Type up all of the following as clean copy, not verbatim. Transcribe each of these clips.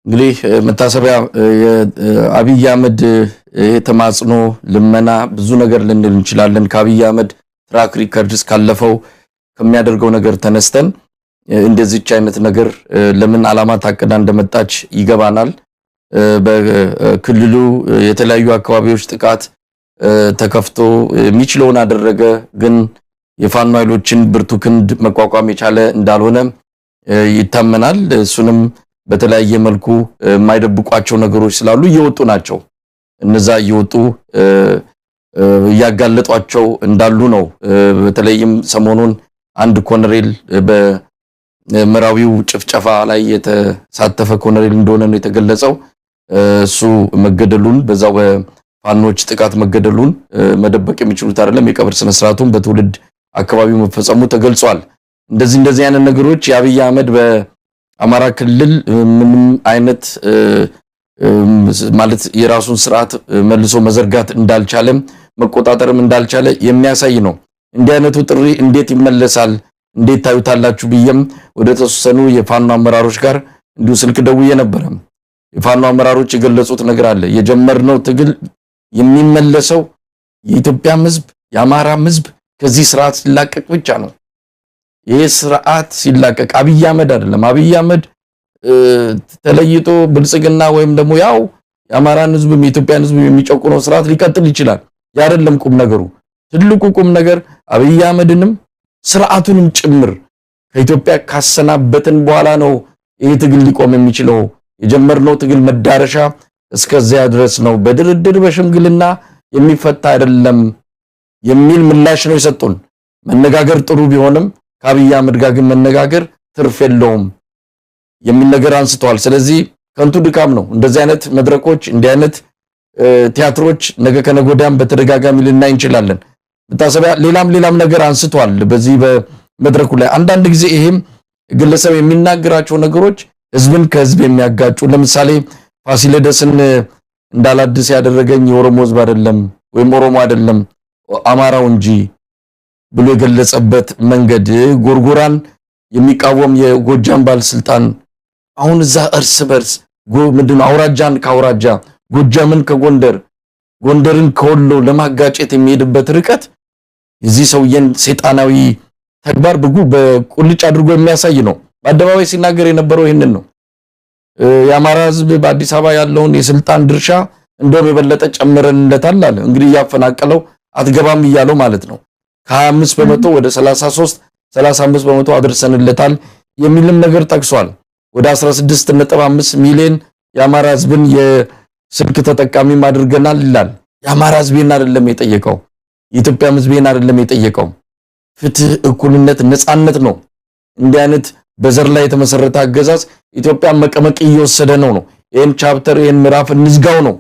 እንግዲህ መታሰቢያ፣ የአብይ አህመድ የተማጽኖ ልመና ብዙ ነገር ልንል እንችላለን። ከአብይ አህመድ track record እስካለፈው ከሚያደርገው ነገር ተነስተን እንደዚች አይነት ነገር ለምን ዓላማ ታቅዳ እንደመጣች ይገባናል። በክልሉ የተለያዩ አካባቢዎች ጥቃት ተከፍቶ የሚችለውን አደረገ፣ ግን የፋኖ ኃይሎችን ብርቱ ክንድ መቋቋም የቻለ እንዳልሆነ ይታመናል። እሱንም በተለያየ መልኩ የማይደብቋቸው ነገሮች ስላሉ እየወጡ ናቸው። እነዛ እየወጡ እያጋለጧቸው እንዳሉ ነው። በተለይም ሰሞኑን አንድ ኮሎኔል፣ በመራዊው ጭፍጨፋ ላይ የተሳተፈ ኮሎኔል እንደሆነ ነው የተገለጸው። እሱ መገደሉን፣ በዛው በፋኖች ጥቃት መገደሉን መደበቅ የሚችሉት አይደለም። የቀብር ስነስርዓቱን በትውልድ አካባቢው መፈጸሙ ተገልጿል። እንደዚህ እንደዚህ አይነት ነገሮች የአብይ አህመድ በአማራ ክልል ምንም አይነት ማለት የራሱን ስርዓት መልሶ መዘርጋት እንዳልቻለም መቆጣጠርም እንዳልቻለ የሚያሳይ ነው። እንዲህ አይነቱ ጥሪ እንዴት ይመለሳል? እንዴት ታዩታላችሁ? ብዬም ወደ ተወሰኑ የፋኖ አመራሮች ጋር እንዲሁ ስልክ ደውዬ ነበረ። የፋኖ አመራሮች የገለጹት ነገር አለ። የጀመርነው ትግል የሚመለሰው የኢትዮጵያም ሕዝብ የአማራም ሕዝብ ከዚህ ስርዓት ሲላቀቅ ብቻ ነው። ይህ ስርዓት ሲላቀቅ አብይ አህመድ አይደለም። አብይ አህመድ ተለይቶ ብልጽግና ወይም ደግሞ ያው የአማራን ሕዝብም የኢትዮጵያን ሕዝብ የሚጨቁነው ስርዓት ሊቀጥል ይችላል። ያ አይደለም ቁም ነገሩ። ትልቁ ቁም ነገር አብይ አህመድንም ስርዓቱንም ጭምር ከኢትዮጵያ ካሰናበትን በኋላ ነው ይህ ትግል ሊቆም የሚችለው። የጀመርነው ትግል መዳረሻ እስከዚያ ድረስ ነው። በድርድር በሽምግልና የሚፈታ አይደለም የሚል ምላሽ ነው የሰጡን። መነጋገር ጥሩ ቢሆንም ከአብይ አህመድ ጋር ግን መነጋገር ትርፍ የለውም የሚል ነገር አንስተዋል። ስለዚህ ከንቱ ድካም ነው። እንደዚህ አይነት መድረኮች፣ እንዲህ አይነት ቲያትሮች ነገ ከነገ ወዲያም በተደጋጋሚ ልናይ እንችላለን። መታሰቢያ፣ ሌላም ሌላም ነገር አንስቷል በዚህ በመድረኩ ላይ። አንዳንድ ጊዜ ይሄም ግለሰብ የሚናገራቸው ነገሮች ህዝብን ከህዝብ የሚያጋጩ፣ ለምሳሌ ፋሲለደስን እንዳላድስ ያደረገኝ የኦሮሞ ህዝብ አይደለም ወይም ኦሮሞ አይደለም አማራው እንጂ ብሎ የገለጸበት መንገድ፣ ጎርጎራን የሚቃወም የጎጃም ባለስልጣን፣ አሁን እዛ እርስ በርስ ምንድነው አውራጃን ከአውራጃ፣ ጎጃምን ከጎንደር፣ ጎንደርን ከወሎ ለማጋጨት የሚሄድበት ርቀት የዚህ ሰውዬን ሰይጣናዊ ተግባር በቁልጭ አድርጎ የሚያሳይ ነው። በአደባባይ ሲናገር የነበረው ይህንን ነው። የአማራ ህዝብ በአዲስ አበባ ያለውን የስልጣን ድርሻ እንደውም የበለጠ ጨምረንለታል አለ። እንግዲህ እያፈናቀለው አትገባም እያለው ማለት ነው። ከ25% ወደ 33 35% አድርሰንለታል የሚልም ነገር ጠቅሷል። ወደ 16.5 ሚሊዮን የአማራ ህዝብን የስልክ ተጠቃሚም አድርገናል ይላል። የአማራ ህዝብን አይደለም የጠየቀው፣ የኢትዮጵያ ህዝብን አይደለም የጠየቀው። ፍትህ፣ እኩልነት፣ ነፃነት ነው። እንዲህ አይነት በዘር ላይ የተመሰረተ አገዛዝ ኢትዮጵያን መቀመቅ እየወሰደ ነው። ይህን chapter፣ ይህን ምዕራፍ እንዝጋው ነው።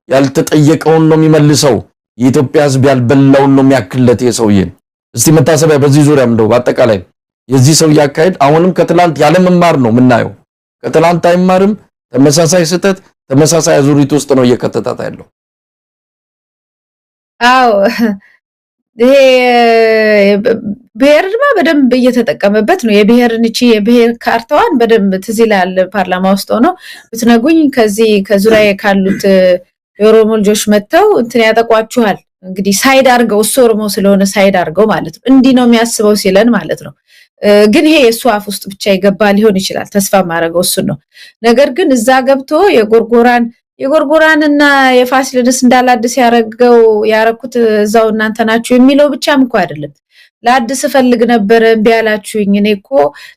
ያልተጠየቀውን ነው የሚመልሰው። የኢትዮጵያ ህዝብ ያልበላውን ነው የሚያክለት ይሄ ሰውዬ። እስቲ መታሰቢያ፣ በዚህ ዙሪያም እንደው በአጠቃላይ የዚህ ሰውዬ አካሄድ አሁንም ከትላንት ያለመማር ነው የምናየው። ከትላንት አይማርም። ተመሳሳይ ስህተት፣ ተመሳሳይ አዙሪት ውስጥ ነው እየከተታት ያለው። አዎ፣ ይሄ ብሔርማ በደንብ እየተጠቀመበት ነው። የብሔርን እቺ የብሔር ካርታዋን በደንብ ትዝ ይላል። ፓርላማ ውስጥ ሆኖ ብትነጉኝ ከዚህ ከዙሪያ ካሉት የኦሮሞ ልጆች መጥተው እንትን ያጠቋችኋል። እንግዲህ side አድርገው፣ እሱ ኦሮሞ ስለሆነ side አድርገው ማለት ነው። እንዲህ ነው የሚያስበው ሲለን ማለት ነው። ግን ይሄ የእሱ አፍ ውስጥ ብቻ የገባ ሊሆን ይችላል። ተስፋ ማድረገው እሱን ነው። ነገር ግን እዛ ገብቶ የጎርጎራንና የፋሲለደስ እንዳላድስ ያረገው ያረኩት እዛው እናንተ ናችሁ የሚለው ብቻም እኮ አይደለም። ላድስ እፈልግ ነበረ እምቢ አላችሁኝ። እኔ እኮ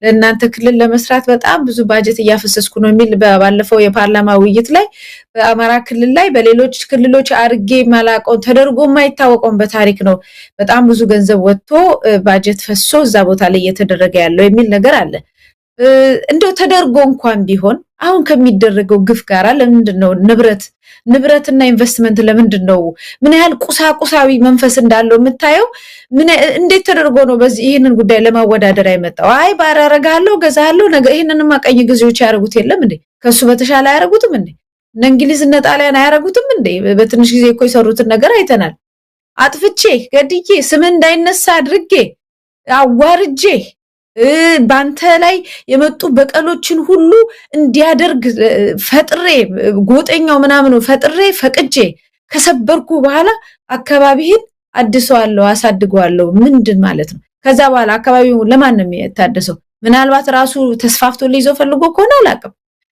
ለእናንተ ክልል ለመስራት በጣም ብዙ ባጀት እያፈሰስኩ ነው የሚል ባለፈው የፓርላማ ውይይት ላይ በአማራ ክልል ላይ በሌሎች ክልሎች አርጌ የማላውቀውን፣ ተደርጎ የማይታወቀውን በታሪክ ነው፣ በጣም ብዙ ገንዘብ ወጥቶ ባጀት ፈሶ እዛ ቦታ ላይ እየተደረገ ያለው የሚል ነገር አለ። እንደው ተደርጎ እንኳን ቢሆን አሁን ከሚደረገው ግፍ ጋራ ለምንድን ነው ንብረትና ኢንቨስትመንት ለምንድን ነው? ምን ያህል ቁሳቁሳዊ መንፈስ እንዳለው የምታየው፣ እንዴት ተደርጎ ነው በዚህ ይህንን ጉዳይ ለማወዳደር አይመጣው? አይ ባሪያ አረግሃለሁ፣ እገዛሃለሁ፣ ነገ ይህንንማ ቀኝ ጊዜዎች ያደረጉት የለም እንዴ? ከሱ በተሻለ አያደርጉትም እንዴ? እነ እንግሊዝ እነ ጣሊያን አያደርጉትም እንዴ? በትንሽ ጊዜ እኮ የሰሩትን ነገር አይተናል። አጥፍቼ፣ ገድዬ፣ ስም እንዳይነሳ አድርጌ፣ አዋርጄ በአንተ ላይ የመጡ በቀሎችን ሁሉ እንዲያደርግ ፈጥሬ፣ ጎጠኛው ምናምኑ ፈጥሬ ፈቅጄ ከሰበርኩ በኋላ አካባቢህን አድሰዋለሁ፣ አሳድገዋለሁ። ምንድን ማለት ነው? ከዛ በኋላ አካባቢው ለማን ነው የሚታደሰው? ምናልባት ራሱ ተስፋፍቶ ሊይዘው ፈልጎ ከሆነ አላውቅም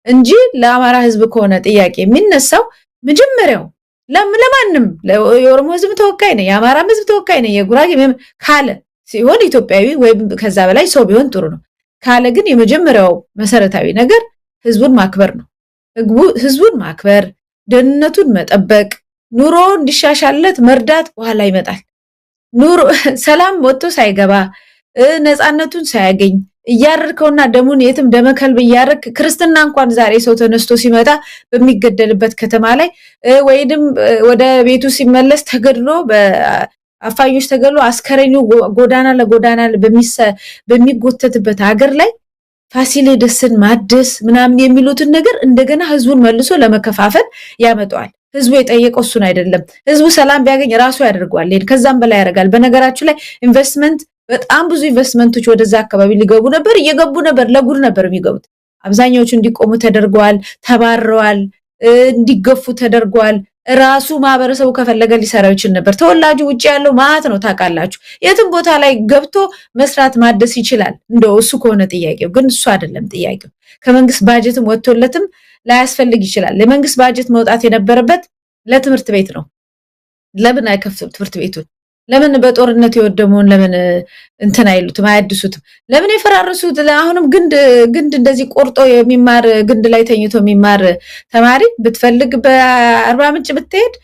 እንጂ ለአማራ ሕዝብ ከሆነ ጥያቄ የሚነሳው መጀመሪያው ለማንም የኦሮሞ ሕዝብ ተወካይ ነኝ፣ የአማራም ሕዝብ ተወካይ ነኝ፣ የጉራጌ ካለ ሲሆን ኢትዮጵያዊ ወይም ከዛ በላይ ሰው ቢሆን ጥሩ ነው ካለ ግን የመጀመሪያው መሰረታዊ ነገር ህዝቡን ማክበር ነው። ህዝቡን ማክበር፣ ደህንነቱን መጠበቅ፣ ኑሮ እንዲሻሻልለት መርዳት በኋላ ይመጣል። ኑሮ ሰላም ወጥቶ ሳይገባ፣ ነፃነቱን ሳያገኝ እያረድከውና ደሙን የትም ደመከልብ እያረክ፣ ክርስትና እንኳን ዛሬ ሰው ተነስቶ ሲመጣ በሚገደልበት ከተማ ላይ ወይንም ወደ ቤቱ ሲመለስ ተገድሎ፣ በአፋኞች ተገድሎ አስከሬኑ ጎዳና ለጎዳና በሚጎተትበት ሀገር ላይ ፋሲለደስን ማደስ ምናምን የሚሉትን ነገር እንደገና ህዝቡን መልሶ ለመከፋፈል ያመጣዋል። ህዝቡ የጠየቀው እሱን አይደለም። ህዝቡ ሰላም ቢያገኝ ራሱ ያደርገዋል፣ ከዛም በላይ ያደርጋል። በነገራችሁ ላይ ኢንቨስትመንት፣ በጣም ብዙ ኢንቨስትመንቶች ወደዛ አካባቢ ሊገቡ ነበር፣ እየገቡ ነበር፣ ለጉድ ነበር የሚገቡት። አብዛኛዎቹ እንዲቆሙ ተደርገዋል፣ ተባረዋል፣ እንዲገፉ ተደርገዋል። ራሱ ማህበረሰቡ ከፈለገ ሊሰራው ይችል ነበር። ተወላጁ ውጭ ያለው ማለት ነው፣ ታውቃላችሁ፣ የትም ቦታ ላይ ገብቶ መስራት ማደስ ይችላል። እንደው እሱ ከሆነ ጥያቄው፣ ግን እሱ አይደለም ጥያቄው። ከመንግስት ባጀትም ወጥቶለትም ላያስፈልግ ይችላል። የመንግስት ባጀት መውጣት የነበረበት ለትምህርት ቤት ነው። ለምን አይከፍትም ትምህርት ቤቱን? ለምን በጦርነት የወደመውን ለምን እንትን አይሉትም፣ አያድሱትም? ለምን የፈራረሱት? አሁንም ግንድ ግንድ እንደዚህ ቆርጦ የሚማር፣ ግንድ ላይ ተኝቶ የሚማር ተማሪ ብትፈልግ በአርባ ምንጭ ብትሄድ፣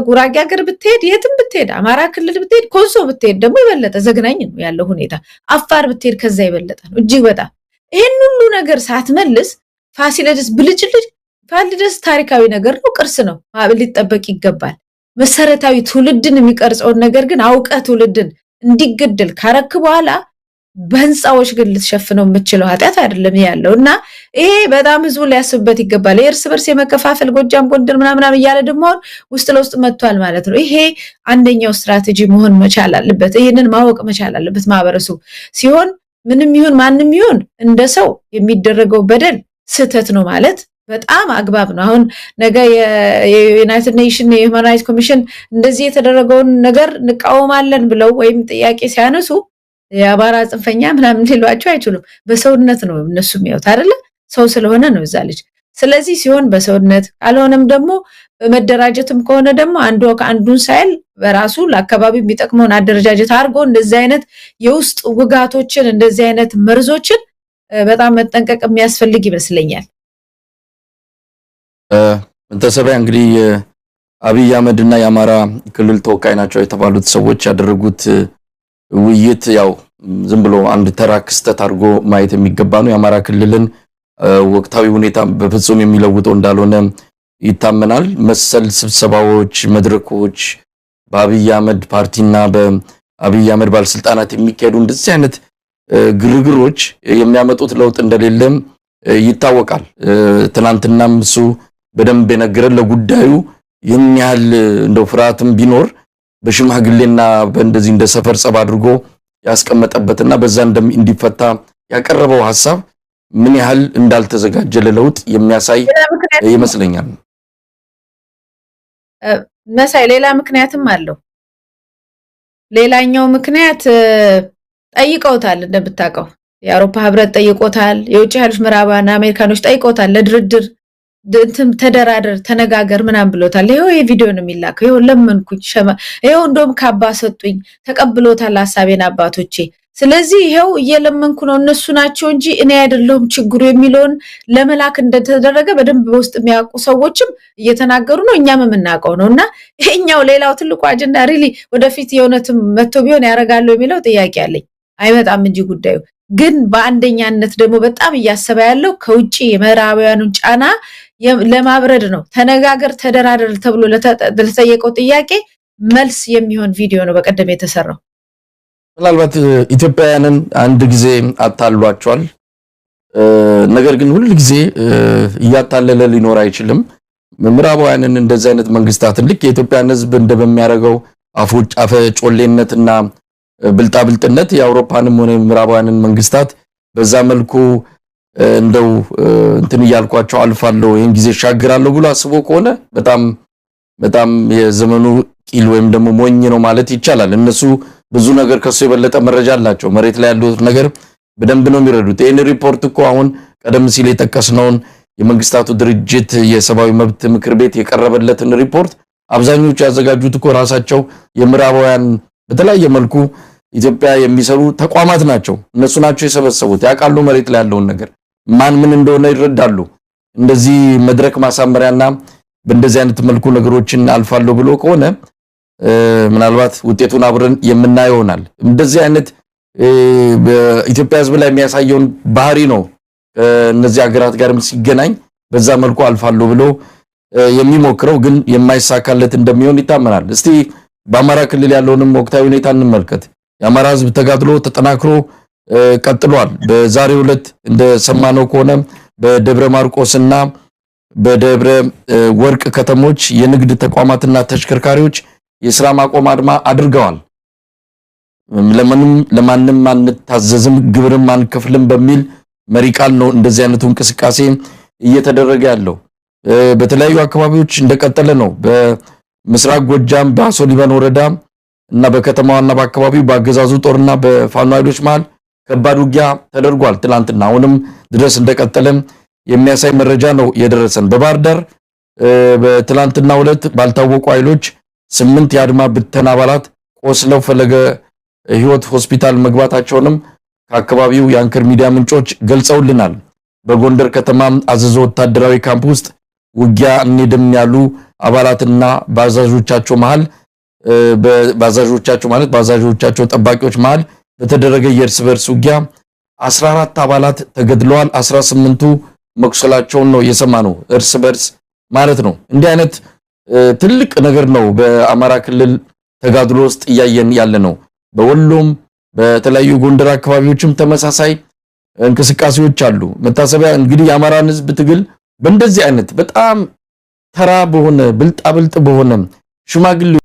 ጉራጌ ሀገር ብትሄድ፣ የትም ብትሄድ፣ አማራ ክልል ብትሄድ፣ ኮንሶ ብትሄድ ደግሞ የበለጠ ዘግናኝ ነው ያለው ሁኔታ። አፋር ብትሄድ ከዛ የበለጠ ነው እጅግ በጣም። ይሄን ሁሉ ነገር ሳትመልስ ፋሲለደስ ብልጭልጭ፣ ፋሲለደስ ታሪካዊ ነገር ነው፣ ቅርስ ነው፣ ሊጠበቅ ይገባል። መሰረታዊ ትውልድን የሚቀርጸውን ነገር ግን አውቀህ ትውልድን እንዲገደል ካረክ በኋላ በህንፃዎች ግን ልትሸፍነው የምትችለው ኃጢአት አይደለም ያለው። እና ይሄ በጣም ህዝቡ ሊያስብበት ይገባል። የእርስ በርስ የመከፋፈል ጎጃም፣ ጎንደር ምናምናም እያለ ደግሞ አሁን ውስጥ ለውስጥ መጥቷል ማለት ነው። ይሄ አንደኛው ስትራቴጂ መሆን መቻል አለበት። ይህንን ማወቅ መቻል አለበት ማህበረሰቡ። ሲሆን ምንም ይሁን ማንም ይሁን እንደ ሰው የሚደረገው በደል ስህተት ነው ማለት በጣም አግባብ ነው። አሁን ነገ የ United Nation የ Human Rights Commission እንደዚህ የተደረገውን ነገር እንቃወማለን ብለው ወይም ጥያቄ ሲያነሱ የአማራ ጽንፈኛ ምናምን ሊሏቸው አይችሉም። በሰውነት ነው እነሱ የሚያዩት አይደለ? ሰው ስለሆነ ነው እዛ ልጅ። ስለዚህ ሲሆን በሰውነት፣ ካልሆነም ደግሞ በመደራጀትም ከሆነ ደግሞ አንዱ ከአንዱን ሳይል በራሱ ለአካባቢው የሚጠቅመውን አደረጃጀት አድርጎ እንደዚህ አይነት የውስጥ ውጋቶችን፣ እንደዚህ አይነት መርዞችን በጣም መጠንቀቅ የሚያስፈልግ ይመስለኛል። መታሰቢያ፣ እንግዲህ አብይ አህመድ እና የአማራ ክልል ተወካይ ናቸው የተባሉት ሰዎች ያደረጉት ውይይት ያው ዝም ብሎ አንድ ተራ ክስተት አድርጎ ማየት የሚገባ ነው። የአማራ ክልልን ወቅታዊ ሁኔታ በፍጹም የሚለውጠው እንዳልሆነ ይታመናል። መሰል ስብሰባዎች፣ መድረኮች፣ በአብይ አህመድ ፓርቲና በአብይ አህመድ ባለስልጣናት የሚካሄዱ እንደዚህ አይነት ግርግሮች የሚያመጡት ለውጥ እንደሌለም ይታወቃል። ትናንትናም እሱ በደንብ የነገረን ለጉዳዩ ይህን ያህል እንደው ፍርሃትም ቢኖር በሽማግሌና በእንደዚህ እንደ ሰፈር ጸብ አድርጎ ያስቀመጠበትና በዛ እንዲፈታ ያቀረበው ሐሳብ ምን ያህል እንዳልተዘጋጀ ለለውጥ የሚያሳይ ይመስለኛል። መሳይ፣ ሌላ ምክንያትም አለው። ሌላኛው ምክንያት ጠይቀውታል፣ እንደምታውቀው የአውሮፓ ህብረት ጠይቆታል። የውጭ ኃይሎች ምዕራባውያን አሜሪካኖች ጠይቀውታል። ለድርድር እንትን ተደራደር፣ ተነጋገር ምናምን ብሎታል። ይኸው ይሄ ቪዲዮ ነው የሚላከው። ይኸው ለመንኩኝ፣ ይኸው እንደውም ካባ ሰጡኝ፣ ተቀብሎታል ሀሳቤን አባቶቼ። ስለዚህ ይኸው እየለመንኩ ነው፣ እነሱ ናቸው እንጂ እኔ አይደለሁም ችግሩ የሚለውን ለመላክ እንደተደረገ በደንብ በውስጥ የሚያውቁ ሰዎችም እየተናገሩ ነው፣ እኛም የምናውቀው ነው። እና ይሄኛው ሌላው ትልቁ አጀንዳ really ወደፊት የእውነትም መጥቶ ቢሆን ያደርጋሉ የሚለው ጥያቄ አለኝ። አይመጣም እንጂ ጉዳዩ ግን በአንደኛነት ደግሞ በጣም እያሰበ ያለው ከውጭ የምዕራባውያኑን ጫና ለማብረድ ነው። ተነጋገር፣ ተደራደር ተብሎ ለተጠየቀው ጥያቄ መልስ የሚሆን ቪዲዮ ነው በቀደም የተሰራው። ምናልባት ኢትዮጵያውያንን አንድ ጊዜ አታሏቸዋል። ነገር ግን ሁል ጊዜ እያታለለ ሊኖር አይችልም። ምዕራባውያንን እንደዚህ አይነት መንግስታትን ልክ የኢትዮጵያን ሕዝብ እንደበሚያደርገው አፈ ጮሌነትና ብልጣብልጥነት የአውሮፓንም ሆነ የምዕራባውያንን መንግስታት በዛ መልኩ እንደው እንትን እያልኳቸው አልፋለሁ፣ ይህን ጊዜ እሻግራለሁ ብሎ አስቦ ከሆነ በጣም በጣም የዘመኑ ቂል ወይም ደግሞ ሞኝ ነው ማለት ይቻላል። እነሱ ብዙ ነገር ከሱ የበለጠ መረጃ አላቸው። መሬት ላይ ያሉት ነገር በደንብ ነው የሚረዱት። ይህን ሪፖርት እኮ አሁን ቀደም ሲል የጠቀስነውን የመንግስታቱ ድርጅት የሰብአዊ መብት ምክር ቤት የቀረበለትን ሪፖርት አብዛኞቹ ያዘጋጁት እኮ ራሳቸው የምዕራባውያን በተለያየ መልኩ ኢትዮጵያ የሚሰሩ ተቋማት ናቸው። እነሱ ናቸው የሰበሰቡት። ያውቃሉ፣ መሬት ላይ ያለውን ነገር ማን ምን እንደሆነ ይረዳሉ። እንደዚህ መድረክ ማሳመሪያና በእንደዚህ አይነት መልኩ ነገሮችን አልፋለሁ ብሎ ከሆነ ምናልባት ውጤቱን አብረን የምናየው ይሆናል። እንደዚህ አይነት በኢትዮጵያ ሕዝብ ላይ የሚያሳየውን ባህሪ ነው እነዚህ ሀገራት ጋርም ሲገናኝ በዛ መልኩ አልፋለሁ ብሎ የሚሞክረው፣ ግን የማይሳካለት እንደሚሆን ይታመናል። እስቲ በአማራ ክልል ያለውንም ወቅታዊ ሁኔታ እንመልከት። የአማራ ሕዝብ ተጋድሎ ተጠናክሮ ቀጥሏል። በዛሬው ዕለት እንደሰማነው ከሆነ በደብረ ማርቆስና በደብረ ወርቅ ከተሞች የንግድ ተቋማትና ተሽከርካሪዎች የስራ ማቆም አድማ አድርገዋል። ለምንም ለማንም አንታዘዝም፣ ግብርም አንከፍልም በሚል መሪ ቃል ነው እንደዚህ አይነቱ እንቅስቃሴ እየተደረገ ያለው። በተለያዩ አካባቢዎች እንደቀጠለ ነው። በምስራቅ ጎጃም በአሶ ሊበን ወረዳ እና በከተማዋና በአካባቢው በአገዛዙ ጦርና በፋኖ ኃይሎች መሃል ከባድ ውጊያ ተደርጓል። ትላንትና አሁንም ድረስ እንደቀጠለ የሚያሳይ መረጃ ነው የደረሰን። በባህር ዳር በትላንትናው ዕለት ባልታወቁ ኃይሎች 8 የአድማ ብተና አባላት ቆስለው ፈለገ ሕይወት ሆስፒታል መግባታቸውንም ከአካባቢው የአንከር ሚዲያ ምንጮች ገልጸውልናል። በጎንደር ከተማ አዘዞ ወታደራዊ ካምፕ ውስጥ ውጊያ እንሄድም ያሉ አባላትና በአዛዦቻቸው መሃል፣ በአዛዦቻቸው ማለት በአዛዦቻቸው ጠባቂዎች መሃል በተደረገ የእርስ በርስ ውጊያ 14 አባላት ተገድለዋል። 18ቱ መቁሰላቸውን ነው የሰማነው። እርስ በርስ ማለት ነው። እንዲህ አይነት ትልቅ ነገር ነው በአማራ ክልል ተጋድሎ ውስጥ እያየን ያለ ነው። በወሎም በተለያዩ ጎንደር አካባቢዎችም ተመሳሳይ እንቅስቃሴዎች አሉ። መታሰቢያ፣ እንግዲህ የአማራን ሕዝብ ትግል በእንደዚህ አይነት በጣም ተራ በሆነ፣ ብልጣብልጥ በሆነ ሽማግሌ